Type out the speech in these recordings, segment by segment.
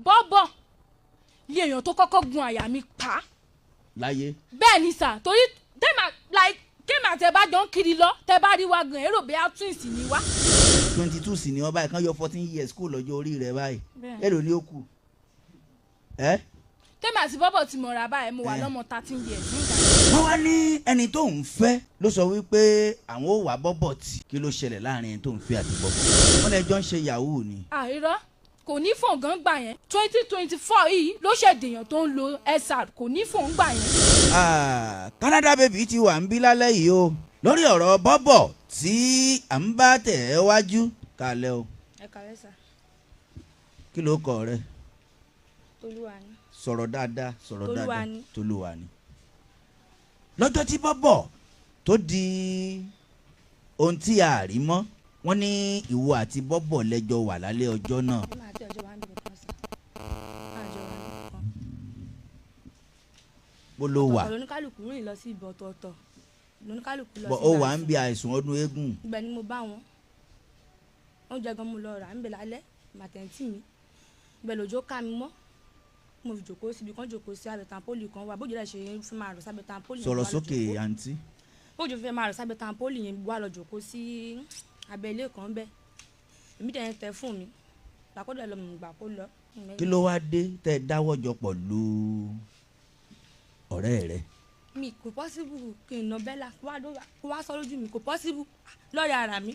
Bọ́bọ̀ lé èèyàn tó kọ́kọ́ gun àyà mi pa láyé. Bẹ́ẹ̀ ni sà, torí tẹ́mà like kéèmà tẹ bá jọ ń kiri lọ, tẹ bá rí wa gan, èrò bẹ́ẹ̀ twins ni wá. 22 sì ni ọba ìkan yọ 14 years kó lọ́jọ́ orí rẹ̀ báyìí. Bẹ́ẹ̀. Èlò ni ó kù ẹ́. Tẹ́mà àti Bọ́bọ̀ ti mọ̀ra báyìí, mo wà Eh. lọ́mọ 13 years nígbà yẹn. Wọ́n wá ní ẹni tó ń fẹ́ ló sọ wípé àwọn ò wá Bọ́bọ̀ tì. Kí ló ṣẹlẹ̀ láàrin ẹni tó ń fẹ́ àti Bọ́bọ̀? Wọ́n lè jọ ń ṣe yahoo ni. Àìrọ́, kò ní fóònù gan gbà yẹn. 2024 yìí ló ṣèdèyàn tó ń lo SR, kò ní fóònù gbà yẹn. Ah, Canada Baby ti wà ń bí lálẹ́ yìí o, lórí ọ̀rọ̀ Bọ́bọ̀ tí à ń bá tẹ̀ ẹ́ wájú kalẹ̀ o. Ẹ kàlẹ́ sà. Kí ló kọ rẹ? Tolúwa ni. Sọ̀rọ̀ dáadáa, sọ̀rọ̀ Tolúwa dáadáa. ni. Tolúwa ni. Lọ́jọ́ tí Bọ́bọ̀ tó di ohun tí a rí mọ́, wọ́n ní ìwọ àti Bọ́bọ̀ lẹ́jọ́ wà lálẹ́ ọjọ́ náà. Èmi àti ọjọ́ wa ń bì kan sà, àjọ wa ń bì kan. Bó ló wà? Ọ̀tọ̀ lóníkálùkù rìn lọ sí ibi ọ̀tọ̀ọ̀tọ̀ lóníkálùkù lọ Bọ́ sí ó ibà wà ń sùn. bí àìsùn ọdún eégún. Ibẹ̀ ni mo bá wọn. Oúnjẹ gan mo lọ rà ń bẹ̀ lálẹ́ màtẹ̀ǹtì mi, ibẹ̀ lòjó ká mi mọ́, mo fi jòkó síbi kan, jòkó sí abẹ́ tampoli kan wà, bójú rẹ̀ ṣe ń fi máa rọ̀ sábẹ́ tampoli yẹn. Sọ̀rọ̀ Wá lọ sókè, jòkó. Àǹtí. Bójú fẹ́ máa rọ̀ sábẹ́ tampoli yẹn, wá lọ jòkó sí abẹ́ ilé kan bẹ́ẹ̀. Èmi dẹ̀ ń tẹ fún mi gbàkọ́dọ̀ lọ mọ̀ gbà kó lọ. Kí ló wá dé tẹ́ ẹ dáwọ́ jọ pọ̀ lu ọ̀rẹ́ rẹ? Mi kò possible kí n nà Bẹ́là kó wá sọ lójú mi, kò possible lọ́ọ̀rẹ́ ara mi.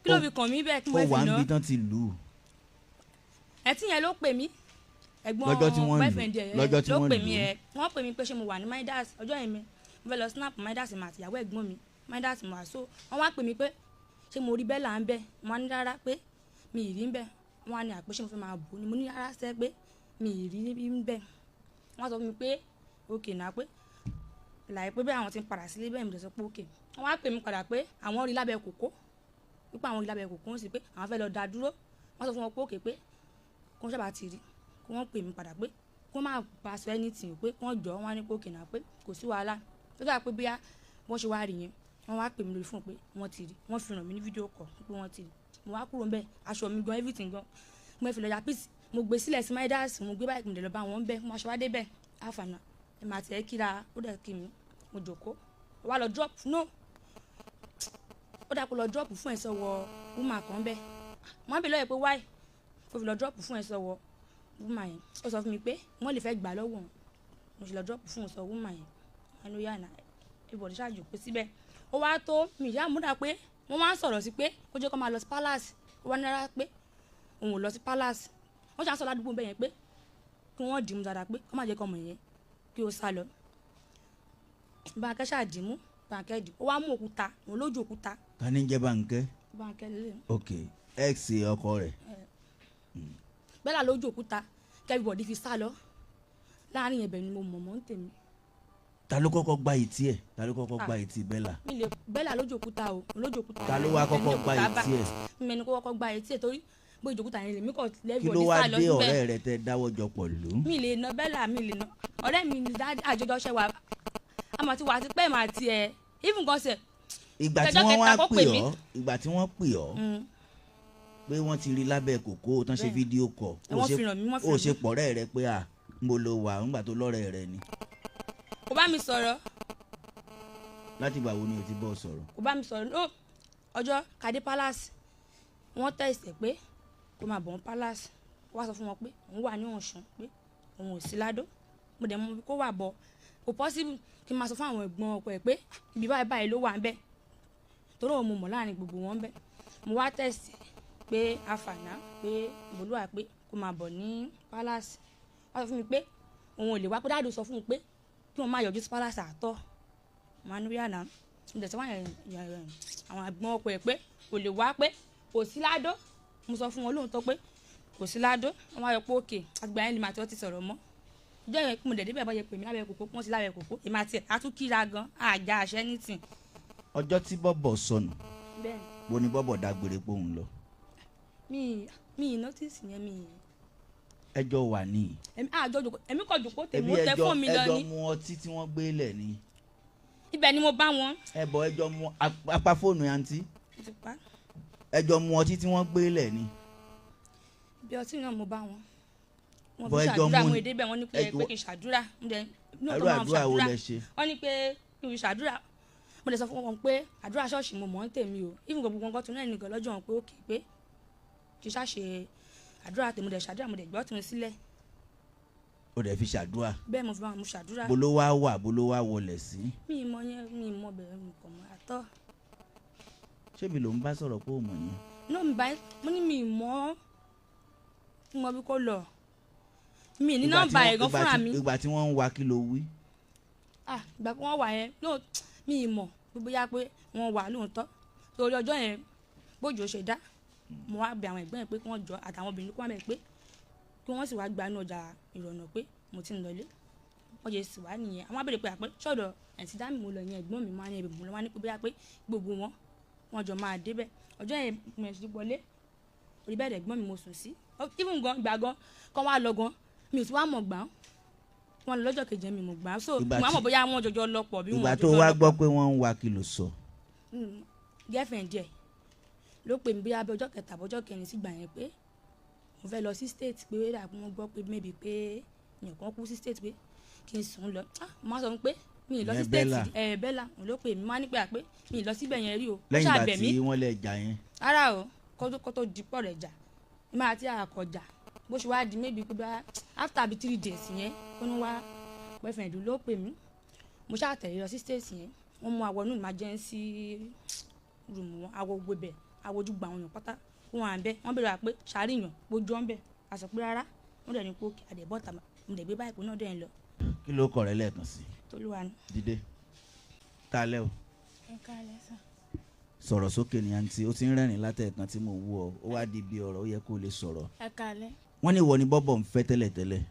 Kí ló fi kàn mí bẹ́ẹ̀ kí mo Ó fẹ́ wà fi ń nà bí tán ti lù ú. Ẹtí yẹn ló pè mí, ẹ̀gbọ́n Lọ́jọ́ tí wọ́n lù ú, boyfriend ẹ̀ lọ́jọ́ tí ló wọ́n pè lù mí ú. Ẹ̀ wọ́n pè mí pé ṣé mo wà ní Midas. Ọjọ́ yẹn mi mo fẹ́ lọ snap Midas mà àti ìyàwó ẹ̀gbọ́n mi Midas mo wà. So wọ́n wá pè mí pé ṣé mo rí Bẹ́là ń bẹ̀. Wọ́n á ní rárá, pé mi ì rí ń bẹ̀. Wọ́n á ní àpé ṣé mo fẹ́ máa bò ni. Mo ní rárá sẹ́, pé mi ì rí ń bẹ̀. Wọ́n sọ fún mi pé òkè náà, pé láì pé bẹ́ẹ̀ àwọn ti ń padà sílé bẹ́ẹ̀. Mi lọ sọ pé òkè. Wọ́n wá pè mí padà pé àwọn rí lábẹ́ kòkó, wípé àwọn rí lábẹ́ kòkó ń sì, pé àwọn fẹ́ lọ dá dúró. Wọ́n sọ fún wọn pé òkè, pé kó sábà ti rí kó wọ́n pè mí padà, pé kó má bá sọ anything, pé kó jọ. Wọ́n á ní pé òkè náà, pé kò sí wàhálà. Tó dáa pé bóyá wọ́n ṣe wá rí yẹn, wọ́n wá pè mí lórí fóònù pé wọ́n ti rí. Wọ́n fi ràn mí ní fídíò kọ̀ pé wọ́n ti rí. Mo wá kúrò ńbẹ̀, aṣọ mi gan, everything gan, mo fi lọ ya píìsì, mo gbé sílẹ̀ sí Midas, mo gbé báyìí, mo dẹ̀ lọ bá wọn bẹ́ẹ̀. Mo aṣọ wá débẹ̀ àfààní ẹ̀ máa tẹ̀ kíra, ó dẹ̀ kí mi, mo jòkó. Ó wá lọ drop, no, ó dà kó lọ drop fún ẹ̀ sọ́wọ́ woman kan bẹ́ẹ̀. Wọ́n á bè lọ́yẹ̀ pé why kó fi lọ drop fún ẹ̀ sọ́wọ́ woman yẹn. Ó sọ fún mi pé wọ́n lè fẹ́ gbà lọ́wọ́ òun. Mo sì lọ drop fún ẹ̀ sọ́wọ́ woman yẹn. Wọn ló yà náà, everybody ṣáà jòkó síbẹ̀. Ó wá tó mi ìyá àmúdà pé wọ́n wá ń sọ̀rọ̀ sí pé kó jẹ́ kó máa lọ sí palace. Ó wá náírà pé òun ò lọ sí palace. Wọ́n ṣe àṣọ ládùúgbò bẹ́ẹ̀ yẹn pé kí wọ́n dìímú dáadáa, pé kó má jẹ́ kó ọmọ yẹn kí ó sá lọ. Báńkẹ́ ṣáà dìímú, Báńkẹ́ dì, ó wá mú òkúta òun lójú òkúta. Ta ni ń jẹ́ Bánkẹ́? Báńkẹ́ lélẹ̀. Ok, ex ọkọ rẹ̀. Bẹ́là lójú òkúta kí everybody fi sá lọ láàrin yẹn. Bẹ̀ ni mo mọ̀ mọ́ ń tèmi. Ta ló kọ́kọ́ gbá etí ẹ̀? Ta ló kọ́kọ́ gbá etí Bẹ́là? Mi lè Bẹ́là lójú òkúta o, lójú òkúta. Ta ló wá kọ́kọ́ Ẹni gbá òkúta bá etí ẹ̀? Mi ẹni kó kọ́kọ́ gbá etí ẹ̀, torí bó ìjókòó yẹn lèmi kọ̀ Kí ló everybody wá sá lọ dé síbẹ̀. ọ̀rẹ́ rẹ̀ tẹ́ dáwọ́ jọ pọ̀ lù ú? Mi lè na Bẹ́là, mi lè na ọ̀rẹ́ mi ní àjọjọ ṣẹ wa, àmọ́ ti wà ti pẹ́ mà tiẹ̀ even gan sẹ̀. Ìgbà tí Ọjọ́ wọ́n wá kẹta kó pè pè mí. ọ́, ìgbà tí wọ́n pè ọ́ pé wọ́n ti rí lábẹ́ kòkó tán ṣe Bẹ́ẹ̀. fídíò kọ̀, Ẹ, wọ́n fi ràn mí, wọ́n fi ó ràn ṣe mí. pọ̀rẹ́ rẹ pé à ń bo lo wà ńgbà tó lọ́rẹ́ rẹ ni? Kò bá mi sọ̀rọ̀. Láti ìgbà wo ni o ti bọ́ sọ̀rọ̀? Kò bá mi sọ̀rọ̀. No, ọjọ́ Kàdé Palace, wọ́n tẹ̀sẹ̀ pé kó máa bọ̀ ní palace. Ó wá sọ fún wọn pé òun wà ní Ọ̀ṣun, pé òun ò sí Ládó. Mo dẹ̀ mọ ibi kó wà bọ̀, kò possible kí n máa sọ fún àwọn ẹ̀gbọ́n ọkọ ẹ̀ pé ibi báyìí báyìí ló wà ń bẹ̀, torí òun mo mọ̀ láàrin gbogbo wọn bẹ̀. Mo wá tẹ̀sí pé àfààná pé ìbolúwà pé kó máa bọ̀ ní palace. Wọ́n sọ fún mi pé òun ò lè wá, pé dáàdù sọ fún un pé kí wọ́n má yọjú sí palace àtọ́. Mo á ní wíyà náà, mo dẹ̀ sọ fún àwọn ẹ̀gbọ́n ọkọ ẹ̀ pé kò lè wá, pé kò sí Ládó. Mo sọ fún wọn lóòótọ́ pé kò sí Ládó. Wọ́n wá yọ pé òkè àgbà yẹn ni màá ti wọ́n ti sọ̀rọ̀ mọ́. Ìjọ yẹn mo dẹ̀ débẹ̀, bọ́ yẹ pè mí lábẹ́ kòkó, wọ́n ti lábẹ́ kòkó, èmi àti ẹ̀ àtúnkìra gan àjà àṣẹ nítì. Ọjọ́ tí Bọ́bọ̀ sọnù, Bẹ́ẹ̀. bo ni Bọ́bọ̀ dágbére pé òun lọ? Mi notice yẹn mi. Ẹjọ́ wà ní. Èmi àjọ jòkó, èmi kò jòkó tèmi, Ẹbí mo tẹ ẹjọ́ fóònù mi lọ ẹjọ́ ní. mu ọtí tí wọ́n gbé lẹ̀ ni. Ibẹ̀ ni mo bá wọn. Ẹbọ ẹjọ́ mu apá fóònù àǹtí. Mo ti pa. Ẹjọ́ mu ọtí tí wọ́n gbé lẹ̀ ni. Ibi ọtí náà mo bá wọn. Wọ́n Bọ́ fi ẹjọ́ ṣàdúrà mú mo ni- èdè bẹ́ẹ̀, wọ́n ní pé ẹjọ́- pé kí n ṣàdúrà. Mo dẹ̀ ní Irú òótọ́ máa ń àdúrà wo ṣàdúrà. lẹ ṣe? Wọ́n ní pé kí n ṣàdúrà. Mo dẹ̀ sọ fún wọn pé àdúrà ṣọ́ọ̀ṣì mo mọ̀ ń tèmi o. Even gbogbo nǹkan tó náà nìkan lọ́jọ́ wọn pé òkè pé kí n ṣàṣe àdúrà tèmi. Mo dẹ̀ ṣàdúrà, mo dẹ̀ gbọ́ tèmi sílẹ̀. Ó dẹ̀ fi ṣàdúrà? Bẹ́ẹ̀, mo fi bá wọn mo ṣàdúrà. Bó ló wá wà, bó ló wá wọlé sí? Mi ì mọ yẹn, mi ì mọ bẹ̀rẹ̀, mi kò mọ àtọ́. Ṣé mi ló ń bá sọ̀rọ̀ pé ò mọ̀ yẹn? Náà mi báyìí, mo ní mi ì mọ̀, mo bí kò lọ, mi ní Ìgbà tí nọ́mbà wọ́n- ẹ̀ gan ìgbà fúnra tí- mi. Ìgbà tí wọ́n ń wa, kí ló wí? Ah, ìgbà pé wọ́n wà yẹn no, mi ì mọ̀ pé bóyá pé wọ́n wà lóòótọ́, torí ọjọ́ yẹn bójú ṣe dá, mo wá bẹ̀ àwọn ẹ̀gbọ́n yẹn pé kí wọ́n jọ àtàwọn obìnrin kó wá bẹ̀ pé kí wọ́n sì wá gba inú ọjà ìrọ̀nà pé mo ti ń lọlé. Wọ́n ṣe sì wá nìyẹn. Àwọn abẹ́rẹ́ pé àpẹ́ sọ̀dọ̀ ẹ̀ǹtí dá mi, mo lọ yẹn, ẹ̀gbọ́n mi máa ní ẹ̀bẹ̀ mo lọ wá ní pé bóyá pé gbogbo wọn wọ́n jọ máa débẹ̀. Ọjọ́ yẹn mo ti wọlé, orí bẹ́ẹ̀dẹ̀ ẹ̀gbọ́n mi mo sùn sí. Even gan ìgbà gan kọ́ wá lọ gan, mi ò tún wá mọ̀ gbà wọn lọ lọ́jọ́ kejì, mi mo gbà á so Ìgbà mo á tí- mọ̀ bóyá wọn jọjọ lọ pọ̀ bí wọn Ìgbà tó jọjọ wá lọ. gbọ́ pé wọ́n ń wa, kí ló sọ? Girlfriend ẹ̀ ló pè mí bóyá bí ọjọ́ kẹta àbọ̀jọ́ kẹrin sígbà yẹn pé mo fẹ́ lọ sí state, pé ó dà pé wọ́n gbọ́ pé maybe pé èèyàn kan kú sí state, pé kí n sùn lọ. Ah, mo máa sọ fún pé mi ì lọ sí Ìyẹn state. Bella. Ẹ Bella, òun ló pè mí, máa ní pé àpé mi ì lọ síbẹ̀ yẹn rí o. Ó Lẹ́yìn ìgbà ṣàbẹ̀ mí. tí wọ́n lè jà yẹn? Rárá o, kó tó di pọ̀ rẹ̀ jà, èmi àti àkọjà bó ṣe wá di maybe pé bá after bí 3 days yẹn, ó ní wá boyfriend ló pè mí. Mo ṣáà tẹ̀lé lọ sí state yẹn. Wọ́n mú awọ inú emergency room wọn, awọ gbogbo bẹ̀, awọ ojú gba àwọn èèyàn pátá wọn à ń bẹ. Wọ́n bẹ̀rẹ̀ wá pé ṣàríyàn gbójú ọ̀n bẹ̀, a sọ pé rárá. Wọ́n dẹ̀ ní pé òkè àdẹ̀bọ́ta, mo dẹ̀ gbé báyìí kó náà dẹ̀ ń lọ. Kí ló kọ rẹ lẹ́ẹ̀kan sí? Tolúwa ni. Dídé tá a lẹ́ o. Ẹ káalẹ́ sà. Sọ̀rọ̀ sókè ní àǹtí. Ó ti ń rẹ́rìn látẹ̀ẹ̀kan tí mo wú ọ, ó wá di bí ọ̀rọ̀ ó yẹ kó lè sọ̀rọ̀. Ẹ káalẹ́. Wọ́n ní ìwọ ni bọ́bọ̀ ń fẹ́ tẹ́lẹ̀tẹ́lẹ̀.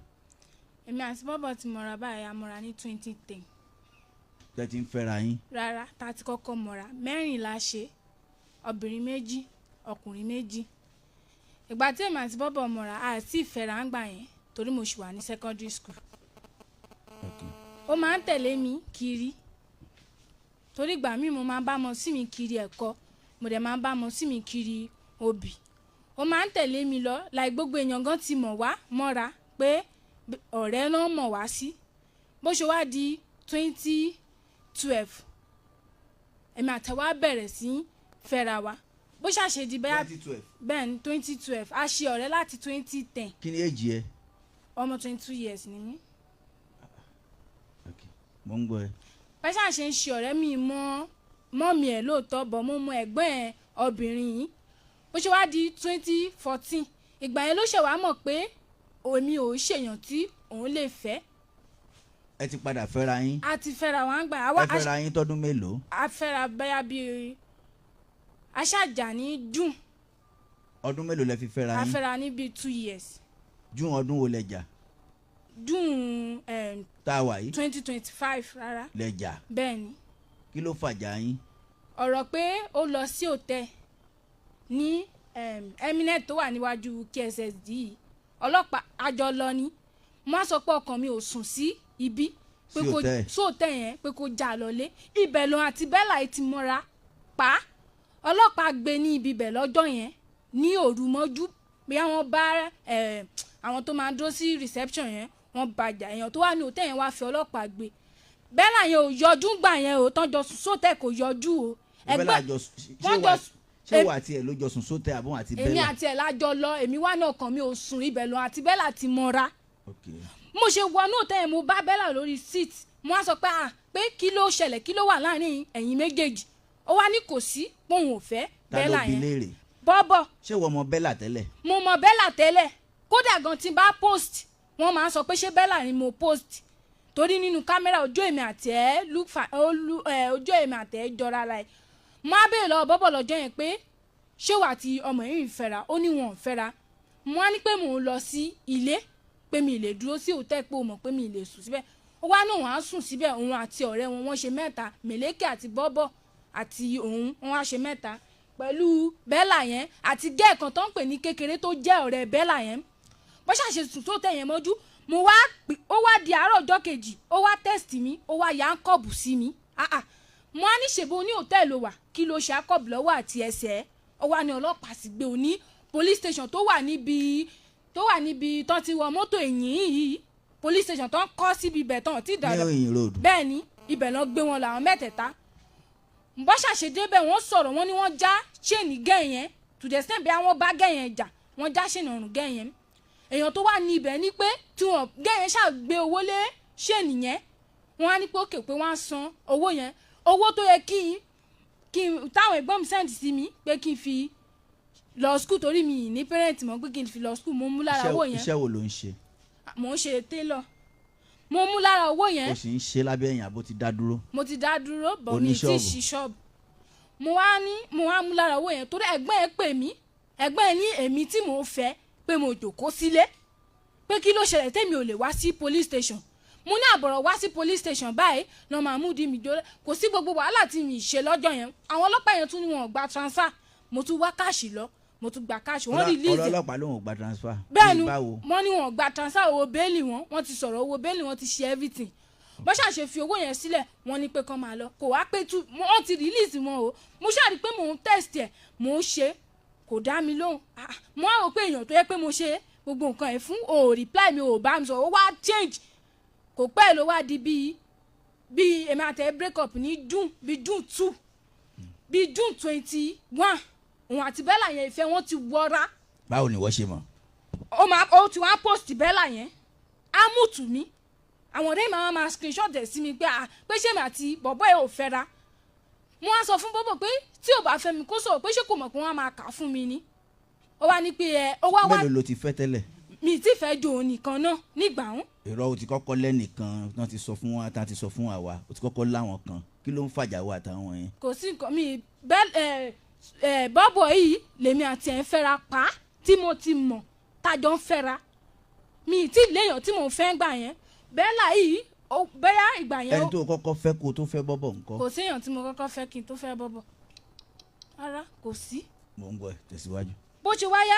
Èmi àti bọ́bọ̀ ti mọ̀ra báyìí, a mọ̀ra ní 2010. Tẹ́ ti ń fẹ́ra yín? Rárá, tá a ti kọ́kọ́ mọ̀ra, mẹ́rìnlá ṣe, obìnrin méjì, ọkùnrin méjì. Ìgbà tí èmi àti bọ́bọ̀ mọ̀ra, a sì fẹ́ra ń gbà yẹn torí mo ṣì wà ní secondary school. Ó máa ń tẹ̀lé mi kiri torí ìgbà míì mo máa ń bá mọ sí mi kiri ẹ̀kọ́, mo dẹ̀ máa ń bá mọ sí mi kiri obì. Ó máa ń tẹ̀lé mi lọ láì gbogbo èèyàn gan ti mọ̀ wá mọ́ra pé ọ̀rẹ́ náà mọ̀ wá sí. Bó ṣe wá di 2012, èmi àtẹ̀wá bẹ̀rẹ̀ sí í fẹ́ra wa. Bó ṣàṣe di bẹ́ẹ̀ 2012? Bẹ́ẹ̀ ni, 2012. A ṣe ọ̀rẹ́ láti 2010. Kí ni èjì ẹ? Ọmọ 22 years ni mí. Ok, mo ń gbọ́ ẹ. Bẹ́ẹ̀ ṣáà ṣe ń ṣe ọ̀rẹ́, mi mọ́ mọ́mì ẹ̀ lóòótọ́ bọ̀, mo mọ ẹ̀gbọ́n ẹ̀ obìnrin yìí. Bó ṣe wá di 2014, ìgbà yẹn ló ṣe wá mọ̀ pé èmi ò ṣèyàn tí òun lè fẹ́. Ẹ ti padà fẹ́ra yín? A ti fẹ́ra wa ń gbà àwa. Ẹ fẹ́ra yín tọdún mélòó? A fẹ́ra bẹ́yà bíi aṣáàjà ní June. Ọdún mélòó lẹ fi fẹ́ra A yín? fẹ́ra ní bíi 2 years. June ọdún wo lẹ jà? June Tá a wà yìí? 2025 rárá. Lẹ jà? Bẹ́ẹ̀ ni. Kí ló fàjà yín? Ọ̀rọ̀ pé ó lọ sí hotel ní Eminent tó wà níwájú KSSD yìí, ọlọ́pàá àjọ lọ ni. Mo á sọ pé ọkàn mi ò sùn sí ibi pé Sí kó hòtẹ́ẹ̀? sí hotel yẹn, pé kó já lọlé. Ibẹ̀ lòun àti Bella yìí ti mọ́ra pa, ọlọ́pàá gbé ní ibi ibẹ̀ lọ́jọ́ yẹn ní òru mọ́jú. Bóyá wọ́n bá àwọn tó máa ń dúró sí reception yẹn, wọ́n bàjá. Èèyàn tó wà ní hotel yẹn wá fi ọlọ́pàá gbé. Bella yẹn ò yọjú gbà yẹn o, tán jọ sùn sótẹ́, kò yọjú o. Bella jọ ṣé Wọ́n wà jọ ṣé wà àti ẹ̀ ló jọ sùn sótẹ́ àbọ̀n àti Èmi Bella? àti ẹ̀ lájọ lọ. Èmi wà ní ọkàn mi ò sùn, ibẹ̀ lọ àti Bella ti mọ́ra. Ok. Mo ṣe wọnú hotel yẹn, mo bá Bella lórí seat. Mo wá sọ pé ah, pé kí ló ṣẹlẹ̀, kí ló wà láàrin ẹ̀yin méjèèjì? Ó wá ní kò sí, póun ò fẹ́ Ta ló Bella bi yẹn. léèrè? Bọ́bọ̀. Ṣé wọ́n mọ Bella tẹ́lẹ̀? Mo mọ Bella tẹ́lẹ̀. Kódà gan tí n bá post, wọ́n máa ń sọ pé ṣé Bella ni mo post, torí nínú kámẹ́rà ojú èmi àti ẹ̀ look fa olú ẹ̀, ojú èmi àti ẹ̀ jọra la ẹ̀. Mo á béèrè lọ́wọ́ bọ́bọ̀ lọ́jọ́ yẹn pé ṣé wà tí ọmọ yìí ń fẹ́ra? Ó ní wọn ò fẹ́ra. Mo á ní pé mò ń lọ sí ilé, pé mi ì lè dúró sí hotel, pé o mọ̀ pé mi ì lè sùn síbẹ̀. Ó wá ní òun á sùn síbẹ̀, òun àti ọ̀rẹ́ wọn. Wọ́n ṣe mẹ́ta, Mèlékè àti bọ́bọ̀ àti òun. Wọ́n á ṣe mẹ́ta pẹ̀lú Bella yẹn àti girl kan tó ń pè ní kékeré tó jẹ́ ọ̀rẹ́ Bella yẹn. Bó ṣàṣe sùn tó tẹ̀ yẹn mọ́jú, mo wá pè. Ó wá di àárọ̀ ọjọ́ kejì, ó wá text mi, ó wá ya handcuff sí mi. Ah ah, mo á ní ṣèbó ní hotel ló wà, kí ló ṣe handcuff lọ́wọ́ àti ẹsẹ̀ ẹ̀? Ó wá ní ọlọ́pàá sì gbé òní police station tó wà níbi Tó wà níbi tán ti wọ mọ́tò ẹ̀yìn yìí, police station tó ń kọ́ síbi ibẹ̀ tán ti Ní dàrú. Ìyìn Road. Bẹ́ẹ̀ ni, ibẹ̀ lọ gbé wọn làwọn mẹ́tẹ̀ẹ̀ta. Bó ṣàṣe débẹ̀, wọ́n sọ̀rọ̀, wọ́n ní wọ́n já chain gẹ́ yẹn to the extent bí àwọn bá gẹ́ yẹn jà, wọ́n já chain ọ̀rùn gẹ́ yẹn. Èèyàn tó wà ní ibẹ̀ ní pé tí wọ́n gẹ́ yẹn ṣàgbé owó lé chain yẹn, wọ́n á ní pé òkè pé wọ́n á san owó yẹn, owó tó yẹ kí n táwọn ẹ̀gbọ́n mi send sí mi pé kí n fi lọ school, torí mi ì ní parent mọ́, pé kí n fi lọ school. Mo mú lára owó yẹn. Iṣẹ́ wo ló ń ṣe? Mò ń ṣe tailor. Mo mú lára owó yẹn. O sì ń ṣe lábẹ́ ẹ̀yìn àbó ti dá dúró? Mo ti dá dúró bọ̀, Oní mi ti ṣọ́ọ̀bù. ṣí ṣọ́ọ̀bù. Mo wá ní mo wá mú lára owó yẹn torí ẹ̀gbọ́n ẹ̀ pè mí. Ẹ̀gbọ́n ẹ̀ ní èmi tí mò ń fẹ́ pé mo jòkó sílé, pé kí ló ṣẹlẹ̀ tẹ́mi ò lè wá sí police station. Mo ní àbọ̀rọ̀ wá sí police station báyìí lọ́ máa mú di mi jólẹ̀. Kò sí gbogbo wàhálà tí mi ṣe lọ́jọ́ yẹn. Àwọn ọlọ́pàá yẹn tún ní wọn ò gba transfer. Mo tún wá cash lọ, mo tún gba cash, wọ́n release. Ọlọ́pàá lòun ò gba transfer? Bẹ́ẹ̀ ni. Bí báwo? Wọ́n ní wọn gba transfer owó bail wọn. Wọ́n ti sọ̀rọ̀ owó bail wọn, ti ṣe everything. Bó ṣàṣe fi owó yẹn sílẹ̀, wọ́n ní pé kán máa lọ. Kò wá pé tú wọ́n ti release wọn o. Mo ṣáà rí i pé mò ń text ẹ̀, mò ń ṣe, kò dá mi lóhùn. Ah, mo á rò pé èèyàn tó yẹ pé mo ṣe gbogbo nǹkan ẹ̀ fún ò reply mi, ò bá mi sọ, ó wá change. Kò pẹ́ ló wá di bíi èmi àti ẹ̀ break up ní June, bíi June 2, bíi June 21. Òun àti Bella yẹn, ìfẹ́ wọn ti wọra. Báwo ni wọ́n ṣe mọ̀? Ó máa ó ti wá post Bella yẹn, á mú tù mí. Àwọn ọ̀rẹ́ mi máa ma screenshot ẹ̀ sí mi pé, ah, pé ṣé mi àti bọ̀bọ́ ẹ̀ ò fẹ́ra. Mo wá sọ fún bọ́bọ̀ pé tí ò bá fẹ́ mi, kó sọ̀rọ̀, pé ṣé kò mọ̀ pé wọ́n á máa kà á fún mi ni. Ó wá ní pé ẹ ó wá wá. Mélòó ló ti fẹ́ tẹ́lẹ̀? Mi ti fẹ́ jo òun nìkan náà nígbà ń. Èrò o ti kọ́kọ́ lẹ́nìkan tán ti sọ fún wa, tán ti sọ fún àwa, o ti kọ́kọ́ láwọn kan. Kí ló ń fàjà wa àtàwọn yẹn? Kò sí nǹkan mi bẹ́ẹ̀. Ẹ ẹ bọ́bọ̀ yìí lèmi àti ẹ̀ ń fẹ́ra pa tí mo ti mọ̀ tájọ ń fẹ́ra. Mi tí léèyàn tí mò ń fẹ́ gbà yẹn. Bella yìí bẹ́yà ìgbà yẹn. Ẹni tó kọ́kọ́ fẹ́ kó tó fẹ́ bọ́bọ̀ ńkọ́? Kò séèyàn tí mo kọ́kọ́ fẹ́ kí n tó fẹ́ bọ́bọ̀ rárá, kò sí. Mò ń gbọ́ ẹ, tẹ̀síwájú. Bó ṣe wáyá,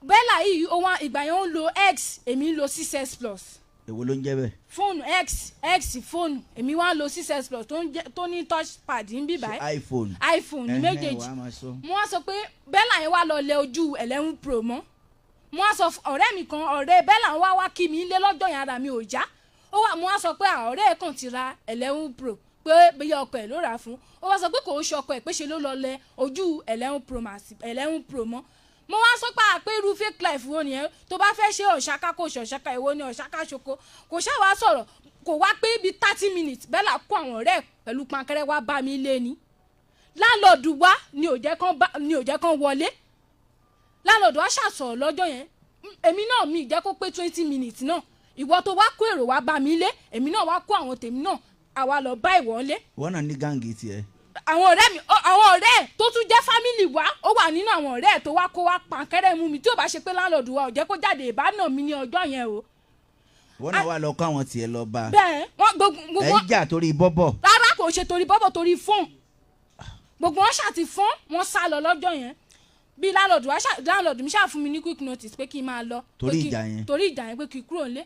Bella yìí, ó wá ìgbà yẹn, ó ń lo X, èmi ń lo 6S Plus. Èwo ló ń jẹ́ bẹ́ẹ̀? Fóònù X, X fóònù. Èmi wá ń lo 6S Plus tó ní touchpad ń bí báyìí. Ṣé iPhone? iPhone ní Ẹhẹ́n, méjèèjì. Wàá máa sọ. Mo wá sọ pé Bella yẹn wá lọ lẹ ojú 11 Pro mọ́. Mo wá sọ fún ọ̀rẹ́ mi kan, ọ̀rẹ́ Bella wá wá kí mi lé lọ́jọ́ yẹn, ara mi ò já. Ó wà, mo wá sọ pé à, ọ̀rẹ́ ẹ̀ kàn ti ra 11 Pro, pé bóyá ọkọ ẹ̀ ló rà á fún. Ó wá sọ pé kò ń ṣe ọkọ ẹ̀, pé ṣe ló lọ lẹ ojú 11 Pro Max, 11 Pro mọ́. Mo wá sọ pé àpé irú fake life wo nìyẹn? Tó bá fẹ́ ṣe ọ̀ṣáká, kò ṣe ọ̀ṣáká. Ìwo ni ọ̀ṣáká ṣoko? Kò ṣáà wá sọ̀rọ̀. Kò wá pé bíi 30 minutes, Bella kó àwọn ọ̀rẹ́ ẹ̀ pẹ̀lú pankẹ́rẹ́ wá bá mi lé ní landlord wa ni ò jẹ́ kán wọlé. Landlord wa ṣàṣọ̀rọ̀ lọ́jọ́ yẹn. Èmi náà mi jẹ́ kó pé 20 minutes náà. Ìwọ tó wá kó èrò wá bá mi lé, èmi náà wá kó àwọn tèmi náà, àwa lọ bá ìwọ lé. Wọ́n náà ní gang tiẹ̀. Àwọn ọ̀rẹ́ mi, àwọn ọ̀rẹ́ ẹ̀ tó tún jẹ́ family wa, ó wà nínú àwọn ọ̀rẹ́ ẹ̀ tó wá kó wá pankẹ́rẹ́ mú mi. Tí ò bá ṣe pé landlord wa ò jẹ́ kó jáde, ìbá nà mí ní ọjọ́ yẹn o. Wọ́n náà wà lọ kó àwọn tiẹ̀ lọ bá. Bẹ́ẹ̀, wọ́n gbogbo Ẹ̀ gbogbo ń jà torí bọ́bọ̀. Rárá, kò ṣe torí bọ́bọ̀, torí fóònù. Gbogbo wọn ṣàti fún wọn sá lọ lọ́jọ́ yẹn. Bí landlord wa landlord mi ṣáà fún mi ní quick notice pé kí n máa lọ. Torí pé kí- ìjà yẹn. Torí ìjà yẹn, pé kí n kúrò nílé.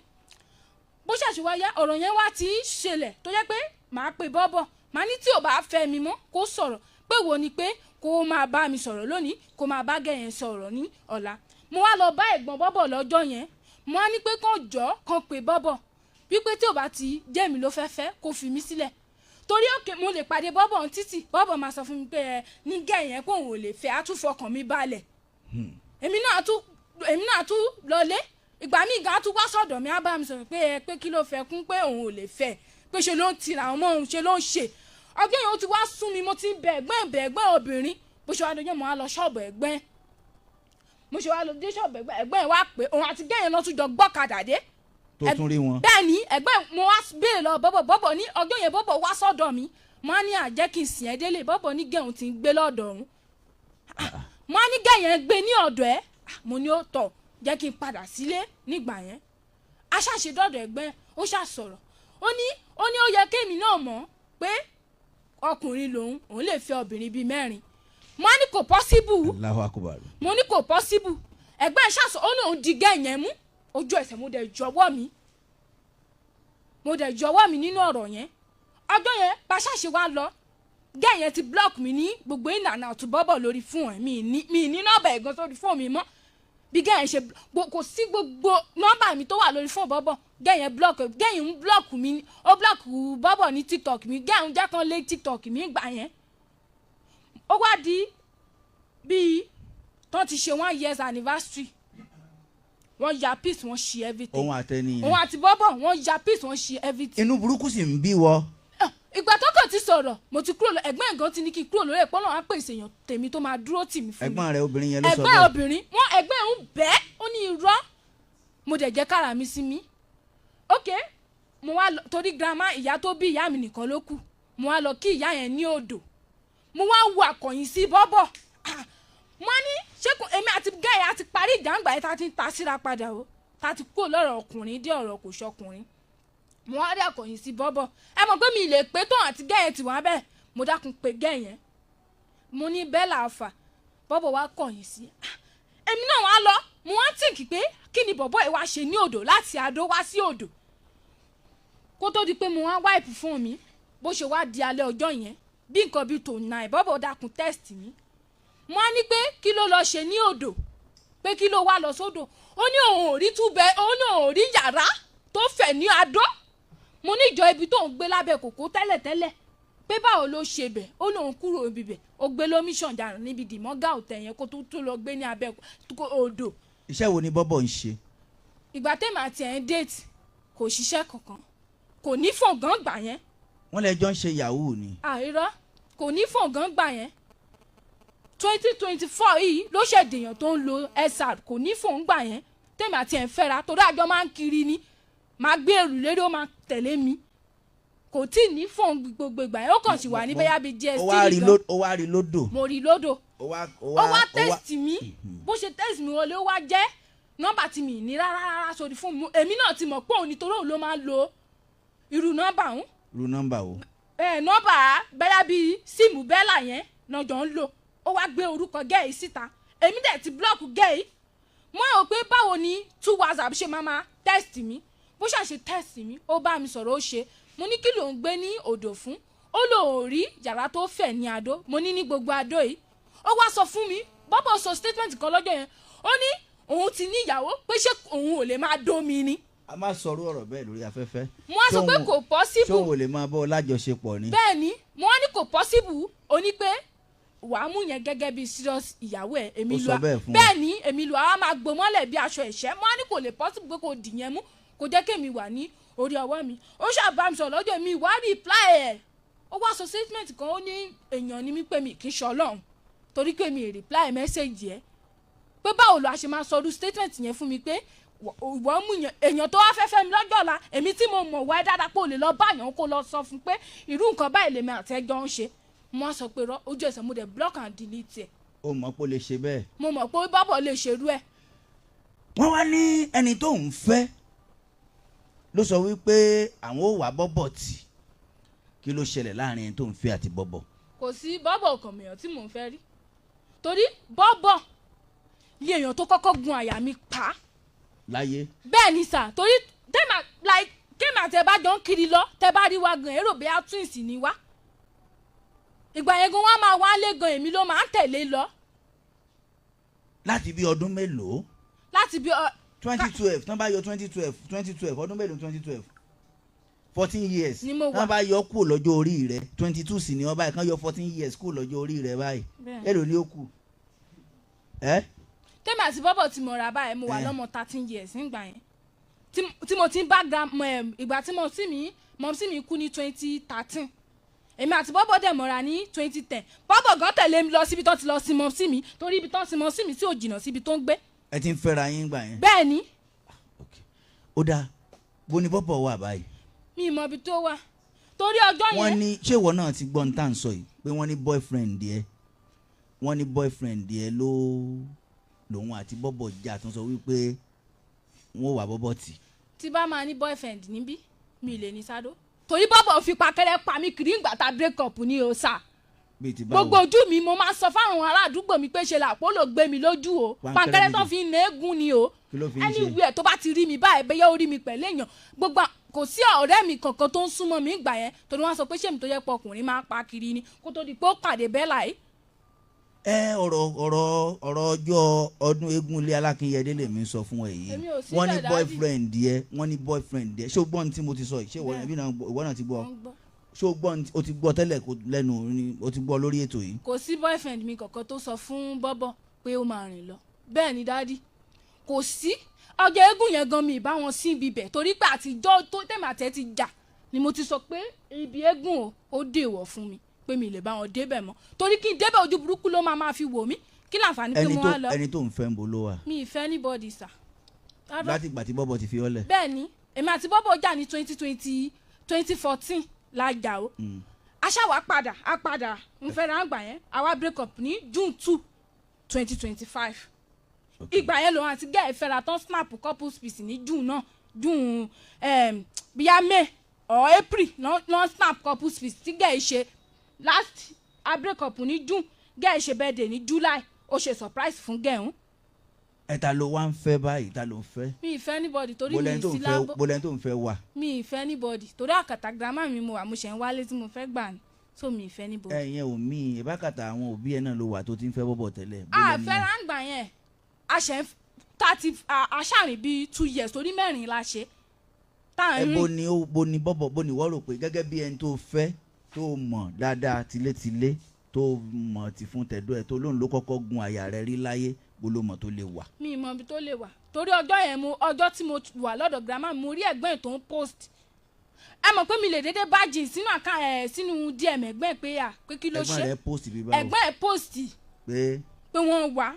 Bó ṣàṣì wá yá, ọ̀rọ̀ yẹn wá ti ṣẹlẹ̀ tó jẹ́ pé màá pe bọ́bọ̀, màá ní tí ò bá fẹ́ mi mọ́, kó sọ̀rọ̀, pé wo ni pé kó máa bá mi sọ̀rọ̀ lónìí, kó máa bá gẹ̀yẹn sọ̀rọ̀ ní ọ̀la. Mo wá lọ bá ẹ̀gbọ́n bọ́bọ̀ lọ́jọ́ yẹn. Mo wá ní pé kàn jọ́ kàn pé bọ́bọ̀ wípé tí ò bá ti jẹ́ mi ló fẹ́ fẹ́, kó fi mí sílẹ̀, torí òkè mo lè pàdé bọ́bọ̀ ní títì, bọ́bọ̀ máa sọ fún mi pé ẹ ní gẹ̀yẹn kó òun ò lè fẹ́, á tún fọkàn mi balẹ̀. Èmi náà tún lọlé. Ìgbà míì gan á tún wá sọ̀dọ̀ mi, á bá mi sọ̀rọ̀ pé ẹ pé kí ló fẹ́ kún, pé òun ò lè fẹ́, pé ṣe ló ń tira àwọn ọmọ òun, ṣe ló ń ṣe. Ọjọ́ yẹn ó ti wá sún mi. Mo ti ń bẹ ẹ̀gbọ́n, bẹ ẹ̀gbọ́n obìnrin. Bó ṣe wá dọjọ́, mo wá lọ ṣọ́ọ̀bù ẹ̀gbọ́n. Mo ṣe wá lọ dé ṣọ́ọ̀bù ẹ̀gbọ́n, ẹ̀gbọ́n ẹ̀ wá pé òun àti gẹ́yìn lọ tún jọ gbọ́kadà dé. Tó tún rí wọn. Bẹ́ẹ̀ ni, ẹ̀gbọ́n mo wá béèrè lọ bọ́bọ̀. Bọ́bọ̀ ní ọjọ́ yẹn bọ́bọ̀ wá sọ́dọ̀ mi. Mo á ní àjẹ́ kí n sìn ẹ́ délé. Bọ́bọ̀ ní gẹ̀hún ti ń gbé lọ́dọ̀ òun. Mo á ní gẹ̀yẹn gbé ní ọ̀dọ̀ ẹ̀. Mo ní ó tọ̀, jẹ́ kí n padà sílé nígbà yẹn. Aṣáṣe dọ́dọ̀ ẹ̀gbọ́n, ó ṣàṣọ̀rọ̀, ó ní ó yẹ kémi náà mọ̀ pé ọkùnrin lòun, òun lè fẹ́ obìnrin bíi mẹ́rin. Mo á ní kò possible. Allahu Akbar. Mo ní kò possible. Ẹ̀gbọ́n ẹ̀ ṣàṣọ, ó ní òun di gẹ̀yẹn mú ojú ẹsẹ̀. Mo dẹ̀ jọ̀wọ́ mi, mo dẹ̀ jọ̀wọ́ mi nínú ọ̀rọ̀ yẹn. Ọjọ́ yẹn bá ṣàṣe wá lọ, gẹ̀yẹn ti block mi ní gbogbo ìlànà àtúbọ̀bọ̀ lórí fún ẹ̀. Mi ní nọ́mbà ẹ̀gbọ́n sórí fóònù mi mọ́. Bí gẹ́yìn ṣe kò sí gbogbo nọ́mbà mi tó wà lórí fóònù bọ́bọ̀, gẹ́yìn block, gẹ́yìn ń block mi, ó block bọ́bọ̀ ní TikTok mi, gẹ́yìn jẹ́ kan lé TikTok mi gbà yẹn. Ó wá di bíi tán ti ṣe one years anniversary, wọ́n ya pic, wọ́n ṣe everything. Òun àtẹni yẹn? Òun àti bọ́bọ̀, wọ́n ya pic, wọ́n ṣe everything. Inú burúkú sì ń bí wọ. Ah, ìgbà tó kàn ti sọ̀rọ̀, mo ti kúrò ẹ̀gbọ́n ẹ̀gán ti ní kí n kúrò lórí ẹ̀pọ́n náà, á pèsè èèyàn tèmi tó máa dúró tì mí fún mi. Ẹ̀gbọ́n rẹ̀ obìnrin yẹn ló sọ Ẹ̀gbọ́n bẹ́ẹ̀? Obìnrin wọn, ẹ̀gbọ́n ẹ̀ ń bẹ́ẹ̀, ó ní irọ́. Mo dẹ̀ jẹ́ kára mi sí mi. Ok, mo wá lọ torí grandma, ìyá tó bí ìyá mi nìkan ló kù. Mo wá lọ kí ìyá yẹn ní odò, mo wá wo àkọ̀yìn sí bọ́bọ̀. Ah, mo ní ṣé kò èmi àti gẹ́yà á ti parí ìjàngbá yẹn, tá a ti ń ta síra padà o, tá a ti kúrò lọ́rọ̀ ọkùnrin dé ọ̀rọ̀ kò ṣọkùnrin. Mo wá rí àkọ̀yìn sí bọ́bọ̀, ẹ mọ̀ pé mi lè pé tóun àti gẹ́yẹn ti wá bẹ́ẹ̀. Mo dákun pé gẹ́yẹn, mo ní bẹ́ẹ̀ là fà bọ́bọ̀ wá kọ̀yìn sí. Ah, èmi náà wá lọ, mo wá think pé kí ni bọ̀bọ̀ ẹ̀ wá ṣe ní odò, láti Adó wá sí odò. Kó tó di pé mo wá wipe fún mi, bó ṣe wá di alẹ́ ọjọ́ yẹn, bí nǹkan bíi tó nine, bọ́bọ̀ dákun text mi. Mo á ní pé kí ló lọ ṣe ní odò, pé kí ló wá lọ sódò. Ó ní òun ò rí túbẹ̀, ó ní òun ò rí yàrá tó fẹ̀ ní Adó. Mo ní ìjọ ibi tó ń gbé lábẹ́ kòkó tẹ́lẹ̀tẹ́lẹ̀, pé báwo ló ṣe bẹ̀? Ó lóun kúrò ibi bẹ̀, ó gbé lómíṣàn dànù níbi dìmọ́gà òtẹ̀ yẹn kó tó tó lọ gbé ní abẹ́ odò. Iṣẹ́ wo ni bọ́bọ̀ ń ṣe? Ìgbà tèmi àti ẹ̀ ń date, kò ṣiṣẹ́ kankan, kò ní fòǹgàn gbà yẹn. Wọ́n lè jọ ń ṣe yahoo ni. Àìrọ́, kò ní fòǹgàn gbà yẹn. 2024 yìí ló ṣèdèyàn tó ń lo SR. Kò ní fòǹ gbà yẹn tèmi àti ẹ̀ ń fẹ́ra, torí àjọ máa ń kiri ni, máa gbé èrù lérí, ó máa tẹ̀lé mi. Kò tí ì ní fòǹ gbogbo ìgbà yẹn, ó kàn sì wà ní bẹ́yà bíi Ó wá rí gs3 gan. Ó wá rí lódò? Mo rí lódò. Ó wá ó Ó wá wá text mi. Bó ṣe text mi wọlé, ó wá jẹ́ nọ́mbà tí mi ní rárá rárá sórí fún mi. Èmi náà ti mọ̀ pé òun nítorí òun ló máa ń lo irú nọ́mbà òun. Ru nọ́mbà wo? Ẹ nọ́mbà bẹ́yà bíi SIM bẹ́là yẹn lọ́jọ́ ń lò. Ó wá gbé orúkọ gẹ́ẹ̀ síta, èmi dẹ̀ ti block gẹ́ẹ̀. Mo rò pé báwo ni two WhatsApp ṣe máa text mi? Bó ṣàṣe text mi, ó bá mi sọ̀rọ̀, ó ṣe. Mo ní kí ló ń gbé ní odò fún? Ó lò ó rí yàrá tó fẹ̀ ní Adó. Mo ní ní gbogbo Adó yìí? Ó wá sọ fún mi, bọ́bọ̀ sọ statement kan lọ́jọ́ yẹn, ó ní òun ti ní ìyàwó, pé ṣé òun ò lè máa dó mi ni. A máa sọ̀rọ̀ ọ̀rọ̀ bẹ́ẹ̀ lórí afẹ́fẹ́? Mo wá sọ pé kò possible. Ṣóun ò lè máa bọ́ ọ lájọṣepọ̀ ni? Bẹ́ẹ̀ ni. Mo wá ní kò possible. Ó ní pé wàá mú yẹn gẹ́gẹ́ bí serious ìyàwó ẹ̀, èmi Ó lu sọ bẹ́ẹ̀ fún ọ? Bẹ́ẹ̀ ni, èmi lu àwa máa gbó mọ́lẹ̀ bí aṣọ ẹ̀ṣẹ́. Mo wá ní kò lè possible, pé kò dì yẹn mú, kò jẹ́ kémi wà ní orí ọwọ́ mi. Ó ṣàbá mi sọ̀rọ̀ lọ́jọ́ mi, wá reply ẹ̀. Ó wá sọ statement kan, ó ní èèyàn ni mí, pé mi kì í ṣe Ọlọ́run, torí pé mi ì reply message ẹ̀, pé báwo ló a ṣe máa sọ ọdún statement yẹn fún mi, pé ìwọ mú yàn èèyàn tó wá fẹ́ fẹ́ mi lọ́jọ́ ọ̀la, èmi tí mo mọ̀ wá dáadáa, pé o lè lọ bá yàn kó lọ sọ fún pé irú nǹkan báyìí lèmi àti ẹjọ́ ń ṣe. Mo wá sọ pé rọ ojú ẹsẹ̀, mo dẹ̀ block and delete ẹ̀. Ó mọ̀ pé ó lè ṣe bẹ́ẹ̀? Mo mọ̀ pé bọ́bọ̀ lè ṣerú ẹ̀. Wọ́n wá ní ẹni tó ń fẹ́ ló sọ wípé àwọn ò wá bọ́bọ̀ tì. Kí ló ṣẹlẹ̀ láàrin ẹni tó ń fẹ́ àti bọ́bọ̀? Kò sí bọ́bọ̀ ọkàn mìíràn tí mò ń fẹ́ rí, torí bọ́bọ̀ ní èèyàn tó kọ́kọ́ gun àyà mi pa láyé? Bẹ́ẹ̀ ni sà, torí tẹ́mà like kéèmà tẹ bá jọ ń kiri lọ, tẹ bá rí wa gan, èrò bẹ́ẹ̀ twins ni wá. Ìgbà yẹn gan, wọ́n máa wá lé gan, èmi ló máa ń tẹ̀lé lọ. Láti bí ọdún mélòó? Láti bí ọ 2012, tán bá yọ 2012, 2012, ọdún mélòó? 2012, 14 years. Ni mo wà. Tán bá yọ kúrò lọ́jọ́ orí rẹ̀, 22 sì ni wọ́n báyìí, kán yọ 14 years kúrò lọ́jọ́ orí rẹ̀ báyìí, èló ni ó kù ẹ́? Tẹ́mi àti bọ́bọ̀ tí mo rà báyìí, mo wà lọ́mọ 13 years nígbà yẹn tí mo ti ń bá ìgbà tí mọ̀ sí mi kú ní 2013, èmi àti bọ́bọ̀ dẹ̀ mọ̀ra ní 2010. Bọ́bọ̀ gan tẹ̀lé mi lọ síbi tó ti lọ sí mọ̀ sí mi, torí ibi tó ń sin mọ̀ sí mi tí ò jìnnà síbi tó ń gbé. Ẹ ti ń fẹ́ra yín gbà yẹn? Bẹ́ẹ̀ ni. Ok, ó dáa. Bó ni bọ́bọ̀ wà báyìí? Mi ì mọ ibi tó wà, torí ọjọ́ Wọ́n yẹn ní ṣé ìwọ náà ti gbọ́ ní tá à ń sọ yìí, pé wọ́n ní boyfriend yẹ, wọ́n ní boyfriend yẹ ló lòun àti bọ́bọ̀ jà, tó ń sọ wípé wọ́n wà bọ́bọ̀ tì? Tí bá máa ní boyfriend níbí, mi ì lè ní sádó, torí bọ́bọ̀ fi pakẹ́rẹ́ pa mí kiri ìgbà tá break up ní o sà. Bíi ti báwo? Gbogbo ojú mi, mo máa ń sọ fáwọn ará àdúgbò mi pé ṣe làpólò gbé mi lójú o. Pankẹ́rẹ́? Pankẹ́rẹ́ tó Bíi fi ń na eégún ni o. Kí ló fi ń ṣe? Anywhere tó bá ti rí mi báyìí, bẹ́yẹ́ ó rí mi pẹ̀lú èèyàn, gbogbo kò sí ọ̀rẹ́ mi kankan tó ń súnmọ́ mi gbà yẹn, torí wọ́n sọ pé ṣé mi tó yẹ pé ọkùnrin máa ń pa kiri ni, kó tó di pé ó pàdé bẹ́ẹ̀ láì. Ẹ ọ̀rọ̀ ọ̀rọ̀ ọ̀rọ̀ ọjọ́ ọdún eégún ilé Alákínyẹdé lèmi sọ fún ẹ yìí. Èmi ò sí Wọ́n ní bẹ̀, daddy. boyfriend yẹ, wọ́n ní boyfriend yẹ. Ṣé o gbọ́ ní tí mo ti sọ yìí? Ṣé ìwọ Bẹ́ẹ̀. ẹbí náà ìwọ náà ti gbọ́? Wọ́n ń gbọ́. Ṣé o gbọ́ ní o ti gbọ́ tẹ́lẹ̀ kó lẹ́nu ni o ti gbọ́ lórí ètò yìí? Kò sí boyfriend mi kankan tó sọ fún bọ́bọ̀ pé ó máa rìn lọ. Bẹ́ẹ̀ ni, daddy, kò sí. Ọjọ́ eégún yẹn gan mi ì bá wọn sí ibi bẹ̀, torí pé àtijọ́ tó tẹ̀mí àtẹ́ ti jà ni mo ti sọ pé ibi eégún o, ó dèwọ̀ fún mi pé mi lè bá wọn débẹ̀ mọ́, torí kí n débẹ̀, ojú burúkú ló máa fi wò mí. Kí láǹfààní pé Ẹni mo tó wá lọ? Ẹni tó ń fẹ́ ń bo ló wà? Mi ì fẹ́ anybody, sir. Rárá. Láti ìgbà tí bọ́bọ̀ ti fi ọ́ lẹ̀. Bẹ́ẹ̀ ni, èmi àti bọ́bọ̀ jà ní 2020, 2014 la jà o. Aṣáwa padà, a padà ń fẹ́ra àgbà yẹn. Àwa break up ní June 2, 2025. Ìgbà yẹn lòun àti girl fẹ́ra tán, snap couples pic ní June náà, June bíyá May or April lọ́n snap couples pic tí girl ṣe last. A break up ní June, girl ṣe birthday ní July, ó ṣe surprise fún girl ń. Ẹ ta ló wá ń fẹ́ báyìí? Ta ló ń fẹ́? Mi ì fẹ́ anybody torí Bó mi lẹni ì tó ń sí fẹ́ lábọ́. Bó lẹni tó ń fẹ́ wà? Mi ì fẹ́ anybody torí àkàtà grandma mi mo wà, mo ṣẹ̀ ń wálé tí mo fẹ́ gbà ní, so mi ì fẹ́ anybody. Ẹ̀yin ò mí ìbákàtà àwọn òbí ẹ̀ náà ló wà tó ti ń fẹ́ bọ́bọ̀ tẹ́lẹ̀. Bó A lẹni fẹ́ra ń gbà yẹn, a ṣẹ̀ ń thirty aṣáàrin bíi 2 years, torí mẹ́rin la ṣe tá à Ẹ ń bó rìn. ni ó bó ni bọ́bọ̀, bó ni wọ́n rò pé gẹ́gẹ́ bí ẹni tó fẹ́, tó mọ̀ dáadáa tilétilé, tó mọ̀ ti fún tẹ̀dọ́ ẹ̀, tó lóun ló kọ́kọ́ gun àyà rẹ̀ rí láyé, bó ló mọ̀ tó lè wà? Mi ì mọ ibi tó lè wà, torí ọjọ́ yẹn mo, ọjọ́ tí mo wà lọ́dọ̀ grandma mi, mo rí ẹ̀gbọ́n ẹ̀ tó ń post. Ẹ mọ̀ pé mi lè dédé bá jìn sínú àká ẹ̀, sínú DM ẹ̀gbọ́n ẹ̀ pé à pé kí ló Ẹ̀gbọ́n ṣe. rẹ̀ post bí báwo? Ẹ̀gbọ́n ẹ̀ post Pé? Pé wọ́n wá.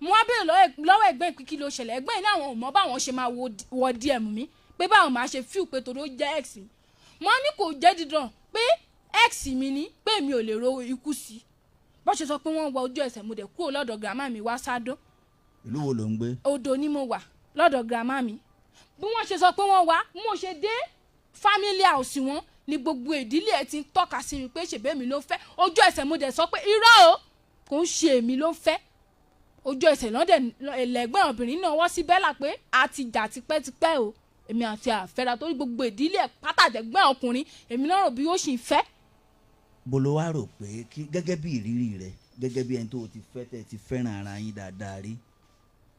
Mo wá béèrè lọ́wọ́ ẹ̀gbọ́n ẹ̀ pé kí ló ṣẹlẹ̀. Ẹ̀gbọ́n ẹ̀ ní àwọn ò mọ̀ báwọn ṣe máa wọ DM mi, pé báwọn máa ṣe feel, pé torí ó jẹ́ ex mi. Mo ní kò jẹ́ dídàn pé ex mi ni, pé mi ò lè ro ikú sí i. Bó ṣe sọ pé wọ́n wọ ojú ẹsẹ̀, mo dẹ̀ kúrò lọ́dọ̀ grandma mi wá sádó. Ìlú wo ló ń gbé? Odò ni mo wà lọ́dọ̀ grandma mi. Bí wọ́n ṣe sọ pé wọ́n wá, mo ṣe dé family house wọn ni gbogbo ìdílé ẹ̀ ti ń tọ́ka sí mi pé ṣèbé mi ló fẹ́. Ojú ẹsẹ̀ mo dẹ̀ sọ pé irọ́ o, kò ń ṣe èmi ló fẹ́. Ojú ẹsẹ̀ lọ́dẹ̀ ẹlẹ́gbẹ́ obìnrin náà wọ́n sí Bella pé a ti jà tipẹ́tipẹ́ o, èmi àti àfẹ́ra, torí gbogbo ìdílé ẹ̀ pátàjẹ́gbẹ́ ọkùnrin èmi náà rò bí ó sì ń fẹ́. Bó ló wá rò pé kí, gẹ́gẹ́ bí ìrírí rẹ, gẹ́gẹ́ bí ẹni tó o ti fẹ́, tẹ́ ti fẹ́ràn ara yín dáadáa rí,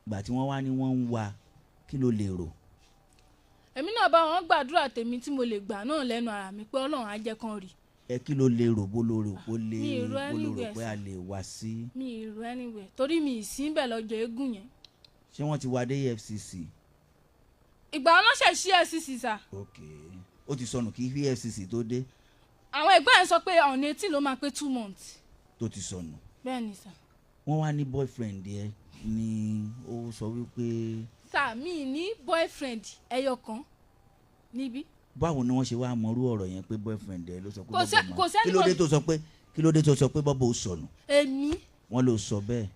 gbà tí wọ́n wá ní wọ́n ń wá, kí ló lè rò? Èmi náà bá wọn gbàdúrà tèmi tí mo lè gbà náà lẹ́nu ara mi pé Ọlọ́run á jẹ́ kán rí. Ẹ kí ló lè rò? Bó ló rò bó lè Mi ì rò bó ló rò anywhere, pé a lè wá sí? Mi ì rò anywhere torí mi ì sí bẹ̀ lọ́jọ́ eégún yẹn. Ṣé wọ́n ti wá dé EFCC? Ìgbà wọn lọ́sẹ̀ sí EFCC, sir. Ok, ó ti sọnù kí EFCC tó dé? Àwọn ẹ̀gbọ́n ẹ̀ sọ pé on 18 ló máa pé 2 months. Tó ti sọnù? Bẹ́ẹ̀ ni, sir. Wọ́n wá ní boyfriend yẹn ni ó sọ wípé Sir, mi ní boyfriend ẹyọ kan níbí. Báwo ni wọ́n ṣe wá mọrú ọ̀rọ̀ yẹn pé boyfriend ẹ ló sọ pé Kò bọ́bọ̀ máa kò sẹ́ni kí ló dé tó sọ pé, kí ló dé tó sọ pé bọ́bọ̀ ó sọnù? Èmi? Wọ́n ló sọ bẹ́ẹ̀.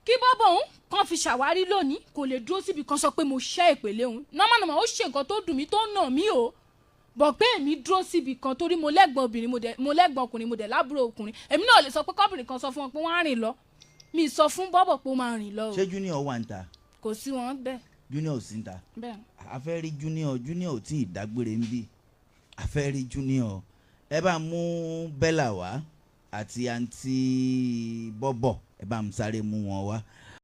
Kí bọ́bọ̀ òun kan fi ṣàwárí lónìí, kò lè dúró síbi kan sọ pé mo ṣẹ́ ìpèlè òun. Normal normal, ó ṣe nǹkan tó dùn mí, tó nà mí o, bọ̀ pé èmi dúró síbi kan torí mo lẹ́gbọ̀n obìnrin, mo lẹ́gbọ̀n ọkùnrin, mo dẹ̀ lábúrò ọkùnrin. Èmi náà lè sọ pé kọ́bìnrin kan sọ fún wọn pé wọ́n á rìn lọ. Mi sọ fún bọ́bọ̀ pé ó máa rìn lọ o. Ṣé Junior wà ń ta? Kò sí wọn bẹ́ẹ̀. Junior ò sí ń ta? Bẹ́ẹ̀. A fẹ́ rí Junior. Junior ò tí ì dágbére ń bì. A fẹ́ rí Junior. Ẹ bá mú Bella wá àti àǹtí bọ́bọ̀, ẹ bá ń sáré mú wọn wá.